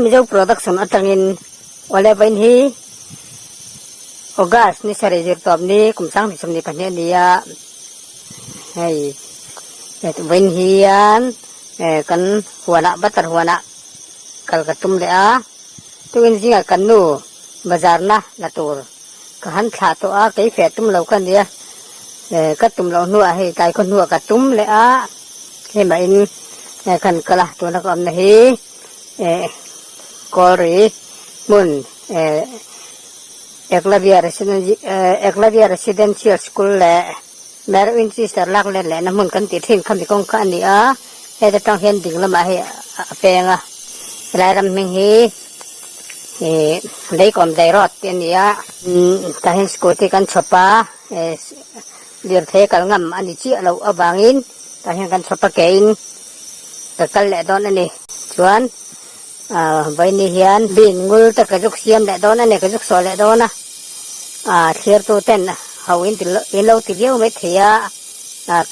Mizo Production atangin Awle vawiin hi August ni sarih zirtawp ni kum 2022 a ni a, hei vawiin hian kan huanah butter huanah kal ka tum leh a, tukin zingah kan nu bazarna la tur ka han thlah tawh a, kei feh tum lo ka nia, ka tum loh hnuah hei tlai khaw hnuah ka tum leh a, hei in kan kal a, tuna ka awmna hi Kawlri hmun Eklavya Eklavya Residential School leh Mer Winchester lak let lehna hmun kan tih thin kha mi kawng kha a ni a, heta tang hian ding lamah hei a peng a, helai ram hming hi Ih Leikawm Dai Road tih a ni a, tah hian scooty kan chhawp a, lirthei kal ngam a ni chiah loh avangin tah hian kan chhawp a kein ka kal leh dawn a ni. Chuan vawiin hian bin ngul te ka zuk siam leh dawn a ni, ka zuk sawh leh dawn a, thlirtu ten ho in ti in lo ti viau mai thei a,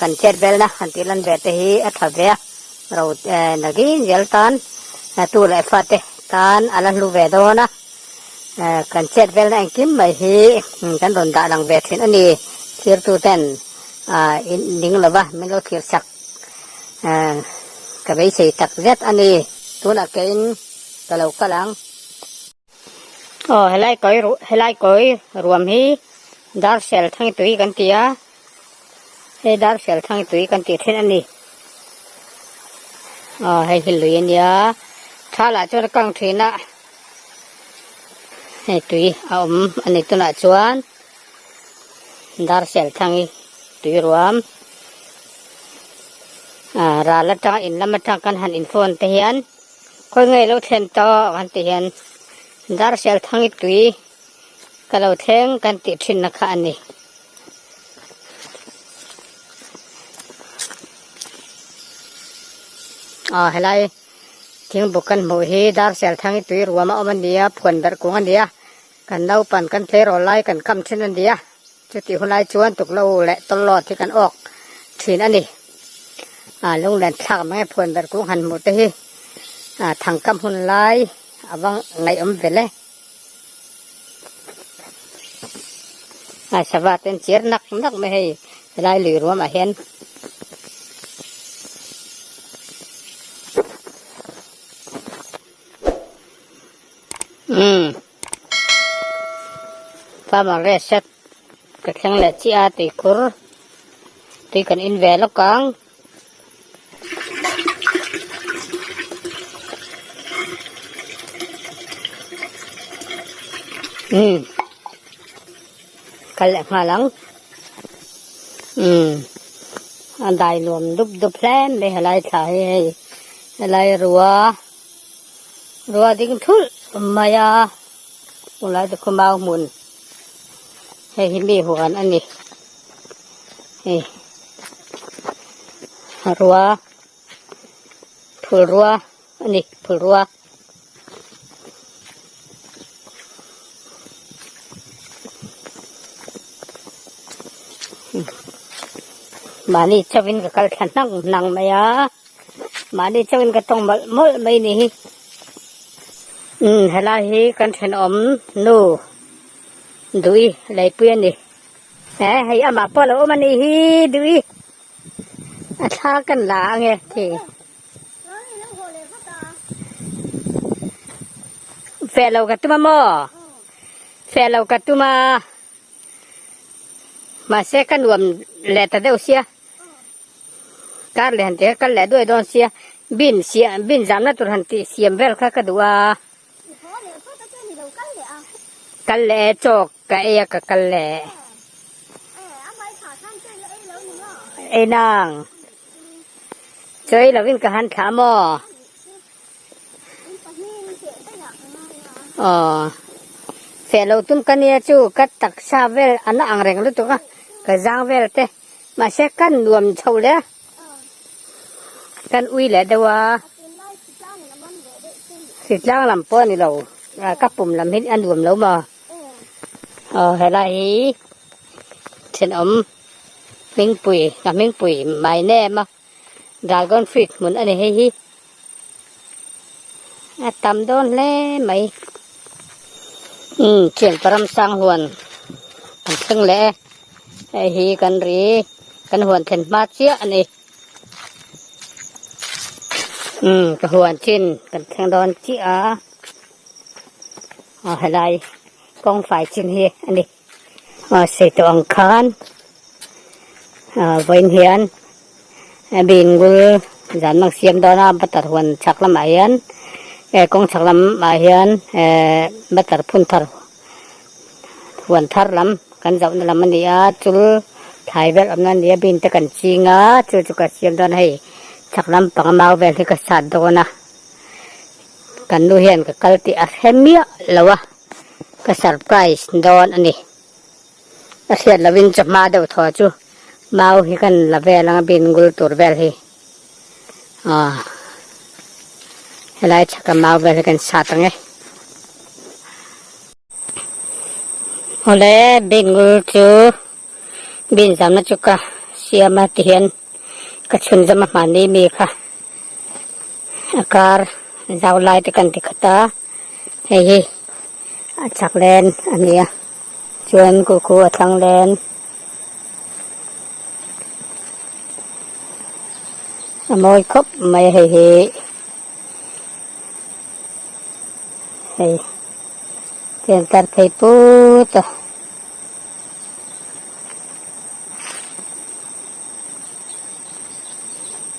kan chet velna han tih lan ve te hi a tha ve a. Ro nakin zel tan tu leh fate tan a la hlu ve dawn a, kan chet velna engkim mai hi kan rawn dah lang ve thin a ni. Thirtu ten in ning lova min lo thlir sak ka beisei tak zet a ni. Tunah keiin ka lo kal ang. Aw helai kawi helai kawi ruam hi Darsel Thangtui kan ti a, hei Darsel Thangtui kan tih thin a ni. Aw hei hi lui a nia, thla lah chuan a kang thin a, hei tui a awm a ni tunah chuan Darsel Thangi tui ruam ah ral atanga in lam atang kan han in phone te hian. Khawi ngei lo thlen tawh kan tih hian Darsel Thangi tui ka lo thleng kan tih thinna kha a ni. Aw helai thingbuk kan hmuh hi Darsel Thangi tui ruam a awm a nia, phuan berh kung a nia, kan naupan kan tleirawl lai kan kam thin a nia, chutih hunlai chuan tuklo leh tawlhlawt hi kan awk thin a ni. Ah lunglen thlak mai a phuan berh kung han hmuh te hi ah thangkam hun lai a va ngaihawm vel e. Ah sava te an chir nak nak mai hei helai lui ruam ah hian. Umm farmer rest ka thleng leh chiah a tuikhur. Tui kan in ve lawk ang. Umm kal leh nghal ang. Umm a dai nuam dup dup hle mai helai thla hi hei helai rua rua ding thulh mai a tunlai te khawmau hmun hei hi mi huan a ni. Hei rua phul rua a ni phul rua. Mahni chauhin ka kal thla hnang hnang mai a mahni chauhin ka tawng mawlh mawlh mai ni hi umm helai hi kan thenawm nu Dui leipui a ni. He hei amah pawh lo awm a nih hi duh i a thla kan la ange khi feh lo ka tum a maw feh lo ka tum a mahse ka nuam leh ta deuh sia kar leh han tih kha kal leh duai dawn sia bin siam bin zamna tur han tih siam vel kha ka duh a. Kal leh e chaw ka ei a ka kal leh. Ei nang. Chaw ei lovin ka han thlah maw? Aw. Feh lo tum ka nia chu ka taksa vel an ang reng lutuk a, ka zang vel te. Mahse kan nuam chho leh a, kan ui leh deuh a. Hritlang lam pawh a ni lo, ka pum lam hi a nuam lo maw? Aw helai hi thenawm hmingpui ka hmingpui mai nem a, dragon fruit hmun a ni hei hi. A tam dawn hle mai. Umm thianpa ramsang huan kan thleng leh e. Hei hi kan ri kan huan thlen hma chiah a ni. Umm ka huan chin kan thleng dawn chiah a. Aw helai kawng fai chin hi a ni. Aw sei tawh ang khan aw vawiin hian bingul zan mang siam dawn a butter huan chhak lamah hian eh kawng chhak lamah hian eh butter phun thar huan thar lam kan zohna lam a ni a chul thlai vel awmna a ni a bin te kan ching a chu chu ka siam dawn a hei chhak lampang a mau vel hi ka sat dawn a kan nu hian ka kal tih a hre miah lo a. Ka surprise dawn a ni. Ka hriat lovin chawhma deuh thaw chu mau hi kan la vel ang a bin ngul tur vel hi. Aw helai chhaka mau vel hi kan sat ang e. Awle bin ngul chu bin zamna chu ka siam a tihian ka chhunzawm a hmanni mi kha a kar zau lai te kan ti khat a. Hei hi a chak len a ni a chuan kuhku a thlang len a mawi khawp mai a hei hi hei chen tar phei put a.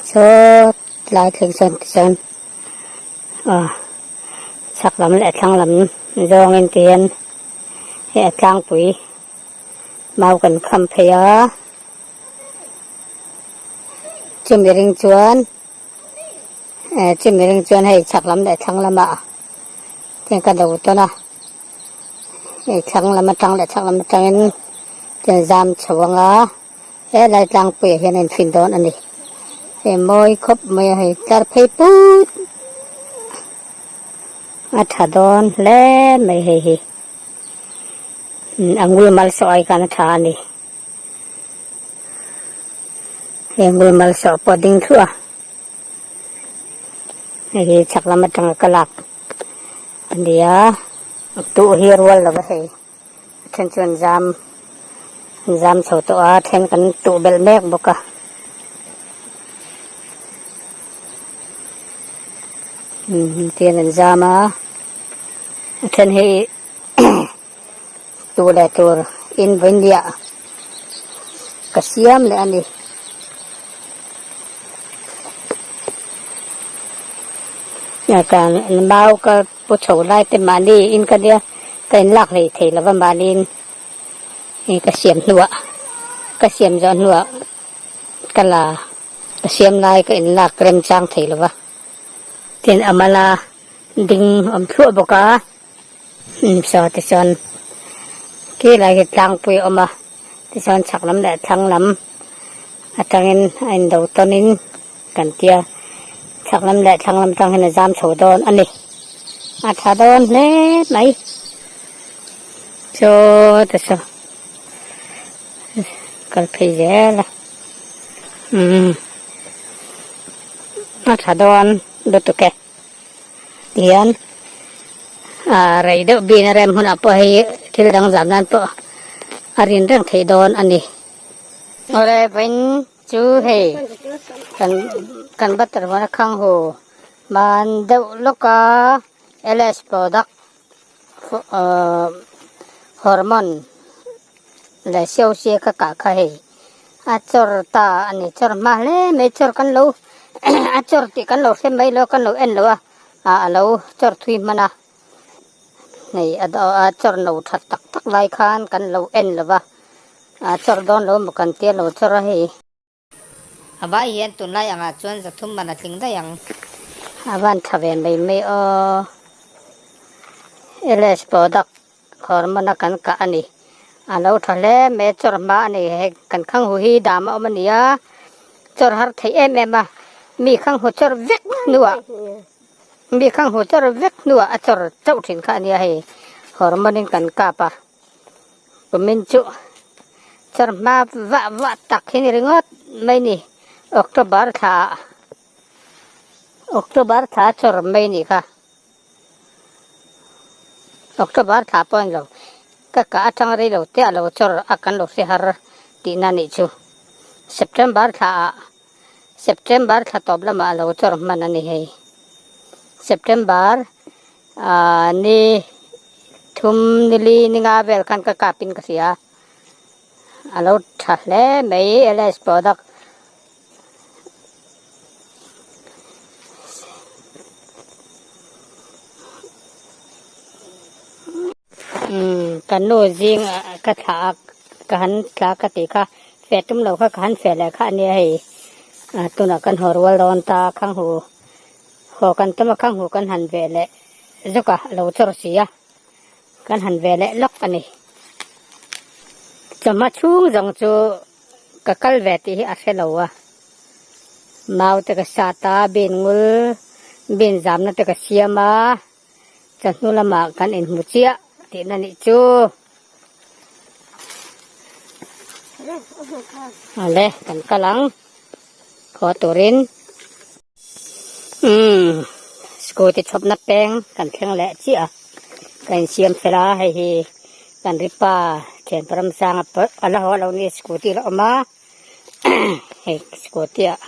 Saw tlai thleng sawn tichuan aw. Chhak lam leh thlang lam zawngin ti hian hei a tlangpui mau kan kham phei a chumi ring chuan eh chumi ring chuan hei chhak lam leh thlang lamah tiang ka do tawn a hei thlang lam atang leh chhak lam atangin tiang zam chho anga helai tlangpuiah hian a infin dawn a ni. Hei mawi khawp mai a hei tlar phei put a tha dawn hle mai hei hi a ngul mal sawh ai khan a tha a ni hei ngul mal sawh pawh a ding thluah a hei hi chhak lam atanga ka lak a ni a tuh hi a rual lo va hei. A then chu an zam an zam chho tawh a a then kan tuh belh mek bawk a. Umm tian an zam a a then hi tuh leh tur in vawiinliah ka siam leh a ni. Mau ka Pu chho lai te mahni in ka nia ka in lak hlei thei lova mahni in hei ka siam hnuah ka siam zawh hnuah ka la ka siam lai ka in lak remchang thei lova tin a mala ding awm thluah bawk a saw tichuan khi lai hi tlangpui a awm a tichuan chhak lam leh thlang lam atangin a indo tawnin. Kan tia chhak lam leh thlang lam tang hian a zam chho dawn a ni. A tha dawn hle mai. Chaw te saw kal phei zel a. Umm a tha dawn lutuk e. Tihian a rei deuh bin a rem hunah pawh hei thil dang zam nan pawh a rin reng theih dawn a ni. Awle vawiin Chu hei kan kan butter huan a khang hu hman deuh lawk a LS product ahh hormone leh sio sia ka kah kha hei a chawr ta a ni chawr hma hle mai chawr kan lo a chawr tih kan lo hre mai lo kan lo en lo a ah a lo chawr thui hman a hei a chawr no that tak tak lai khan kan lo en lo va. A chawrh dawn lo maw kan tia lo chawrh a hei. A vai hian tunlai angah chuan zathum man a tling daih ang. A van tha ve mai mai aw. LS product hormone a kan kah a ni. A lo tha hle mai a chawrh hma a ni. Hei kan khang hu hi dam a awm a ni a. Chawrh har theih em em a. Mi khang hu chawrh vek hnuah mi khang hu chawrh vek hnuah a chawrh chauh thin kha a nia hei. Hormone in kan kap a. Kumin chu char hma vah vah tak hi ni ringawt mai ni October thla ah October thla chawr mai ni kha. October thla pawh a ni lo. Ka kah atang rei lo te a lo chawr a kan lo hre har tihna nih chu. September thla ah September thla tawp lamah a lo chawr hman a ni hei. September ah ni thum ni li ni nga vel khan ka kap in ka hria. A lo tha hle mai LS product. Umm ka nu zing ka thlah a ka han tla ka tih kha feh tum lo kha ka han feh leh kha a nia hei tunah kan haw rual dawn ta khang hu haw kan tum a khang hu kan han veh leh zuk a lo chawr si a kan han veh leh lawk a ni chawhma chhung zawng chu. Ka kal ve tih hi a hre lo a, mau te ka sat a, bin ngul, bin zamna te ka siam a, chawhnu lamah kan inhmu chiah tihna nih chu. Awle, kan kal ang, khaw turin. Umm, scooty chhawpna peng kan thleng leh chiah a, ka insiam fel a, hei hi kan ripa thianpa Ramsanga pawh a la haw lo ni scooty la awm a, hei scooty ah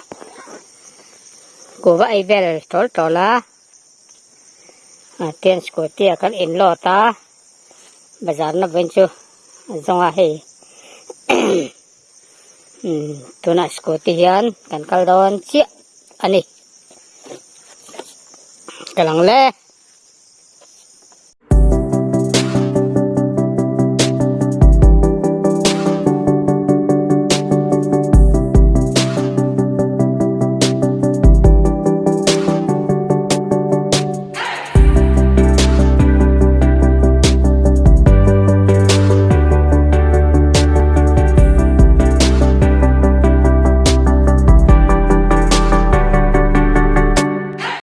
kuhva ei vel tawl tawl a, tian scooty ah kan in load a, bazar na vawiin chu a zawng a hei. Umm tunah scooty hian kan kal dawn chiah a ni ka lang le.